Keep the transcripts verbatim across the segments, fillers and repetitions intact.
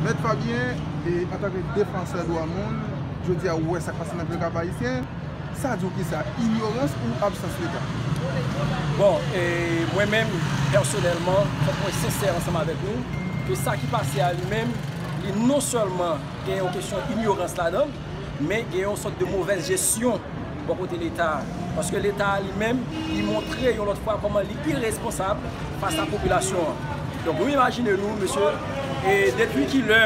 Mèt Fabien, e, antanke defansè dwa moun, jodi a ou wè sa k pase nan peyi Kap Ayisyen, sa di w kisa? Inyorans ou absans Leta? Bon, e, mwen menm, pèsonèlman, fòk mwen sensè ansanm avèk nou, ke sa ki pase a li menm, li non sèlman gen yon kesyon inyorans ladan l, men gen yon sòt de movèz jesyon bò kote Leta a. Paske Leta a li menm, li montre yon lòt fwa kòman li iresponsab fas a popilasyon an. Donk, nou imajine nou, mesye, e depi ki lè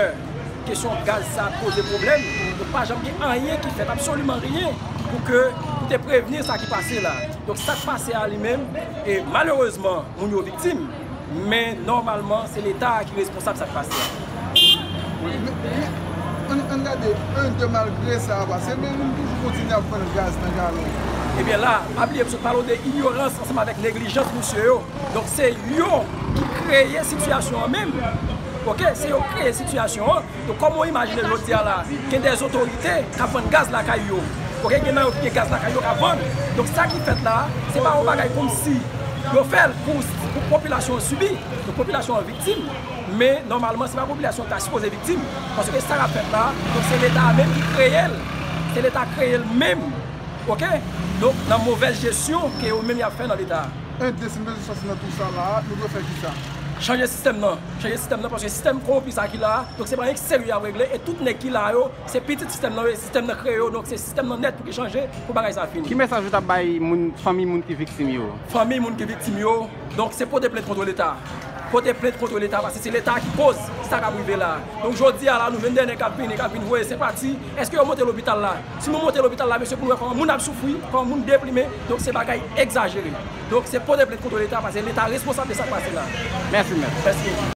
kesyon gaz sa ap poze pwoblèm, donk pa janm gen anyen ki fèt, absoliman ryen, pou ke, pou te prevni sa ki pase la. Donk, sa k pase a li menm, e malerezman, moun yo viktim, men nòmalman, se Leta a ki responsab sa k pase a. Wi, men, men, ann, ann gade, en, de malgre sa a pase, men moun toujou kontinye ap vann gaz nan galon. Ebyen la, pa bliye, m sot pale w de inyorans ansanm avèk neglijans misye yo. Donk, se yo ki kreye sitiyasyon an menm. Oke, se yo k kreye sitiyasyon an. Donk, kòman w imajine jodi a la, gen de otorite k ap vann gaz lakay yo. Oke, gen nan yo ki gen gaz lakay yo k ap vann. Donk, sa ki fèt la, se pa yon bagay kòmsi yo fè l pou, pou popilasyon an sibi. Donk, popilasyon an viktim. Men, nòmalman, se pa popilasyon an ki ta sipoze viktim. Paske sa k ap fèt la, donk, se Leta a menm ki kreye l. Se Leta kreye l menm. Oke? Donk, nan movèz jesyon ke yo menm y ap fè nan Leta a. En, de si n bezwen sòti nan tou sa la, nou dwe fè kisa? Chanje sistèm nan. Chanje sistèm nan, paske sistèm kowonpi sa ki la a, donk se pa anyen ki serye y ap regle, e tout nèg ki la a yo, se pitit sistèm nan yo, e sistèm nan kreye yo, donk se sistèm nan nèt pou ki chanje, pou bagay sa fini. Ki mesaj ou t ap bay moun, fanmi moun ki viktim yo? Fanmi moun ki viktim yo, donk se pote plent kont Leta. Pote plent kont Leta, paske se Leta ki koz sa k ap rive la a. Donk jodi a la, nou jwenn de nèg k ap vini, k ap vin voye senpati. Èske yo monte lopital la? Si nou monte lopital la, mesye, pou nou wè kòman moun ap soufri, kòman moun deprime, donk se bagay egzajere. Donk se pote plent kont Leta, paske Leta responsab de sa k pase la. Mèsi, mèt. Mèsi.